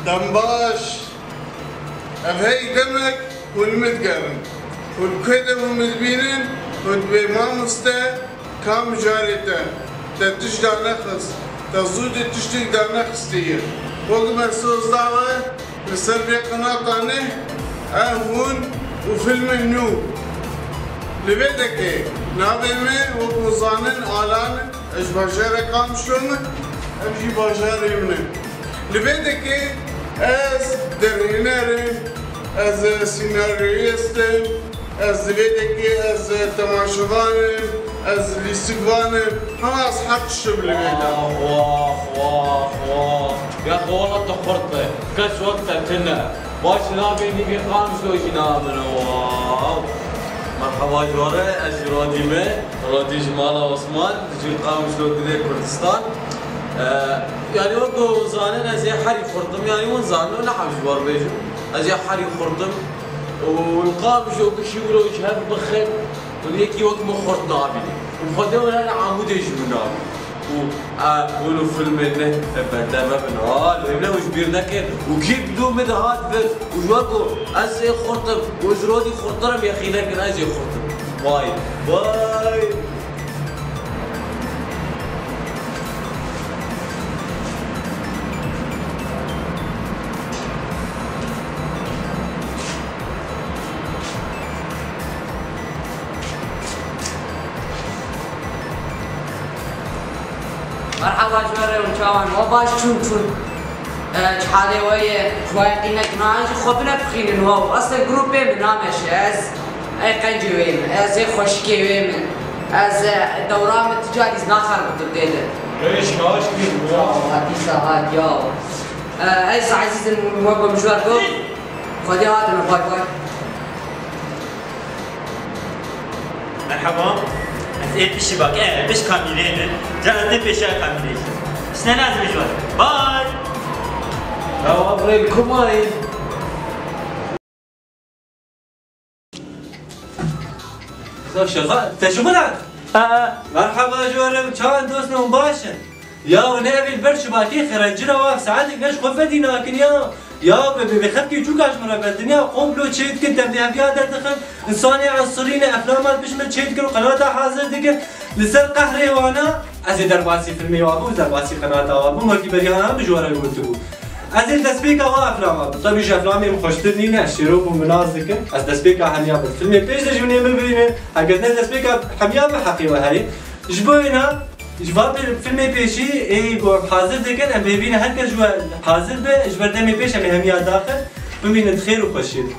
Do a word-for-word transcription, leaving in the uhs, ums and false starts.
Dem baş. Ev hey demek hûn min digerin. Hûn ku de hûn min dibînin, hûn dibê mamoste, ka mijarê te, te tişt danexist, te zû de tiştêk danexistî ye. Wek me soz dawe, li ser vê qinata ne, ev hûn û filmên nû. Li vê dekê navê me, wek hûn zanin, Alan e. Ez ji bajarê Qamişlo me, ev jî bajarê min e. Li vê dekê ez derhêner im, ez senaryoyist im, ez li vê dekê ez temaşevan im, ez lîstikvan im, hema ez her tişt im li vê de. Wah, wah, wah, wah. Ya xwe wela tu xurt be. Kes wek te tune. Baş navê nîvê Qamişlo jî nava min e. Wow. Merheba ji we re, ez jî Rodî me. Rodî ji mala Osman, ji Qamişlo dilê Kurdistan. Ee, yani wek ku zanin ez ê herî xurt im, yani hûn zanin, ne hev ji we re bêjim. Ez ê herî xurt im. Û li Qamişlo gişî wilo ji hev bixin, hûn yekî wek min xurt nabînin. Û Xwedê were li Amûdê ji min nabînin. Û, e, hûn û filmên ne bende me bin. Ha, lê ne û ji bîr nekin. Û kî bi dû min dihat vir. Û ji we ku ez ê xurt im. Û ji Rodî xurtir im, yexî nekin, ez ê xurt im. Vay, vay. Merhaba ji we re, hûn çawan? Wa baş çûn çûn. E, çi halê we ye? Ji we yekî nekin, an jî xwe bine bixînin wa. Eslê grûpê min nameşe ez. Ey qencê wê min, ez ê xweşikê wê min. Ez, e, dewra min ti carî zî naxerbitim dê de. Rêş baş kir. Saet, saet ya. E, ez ezîzim, we bim ji we re got. Xwedê hatime, bay bay. Merhaba. Ez ê piştî bak, e, pişt kamîrê de. Ca ez dê pêşiya kamîrê jî. Sine lazim ji we. Bay. Ya, aferin, kumayî. Şefa, te ji xwe re? Aa. Merhaba ji we re, çawan dost, hûn baş in? Ya, ne evîl ber şibakê xerencira wa, saetek ne ji xwe fedî nakin ya. Ya, be, be, be xelkê çûka ji min re be, dinya komplo çê dikin, te bi heviya derdixin, insanê esirîne, eflama pişt min çê dikin û qenata hazir dikin. Li ser qehrê wana, ez ê derbasî filmê wa bûm, derbasî qenata wa bûm, wekî beriya na min ji we re gotibû. Ez ê destpêka wa eflama bim. Tebî ji eflamê min xweştir nîne, ez şêrok û min nas dikin. Ez destpêka hemiya bim. Filmê pêş de ji min ê min bibîne. Heger ne destpêka hemiya min heqê we heye. Ji bo wêna, ji va pê-, filmê pêşî ê ku em hazir dikin, em hêvî ne her kes ji we hazir be, ji ber demê pêş em ê hemiya daxin, bimînin di xêr û xweşiyê de.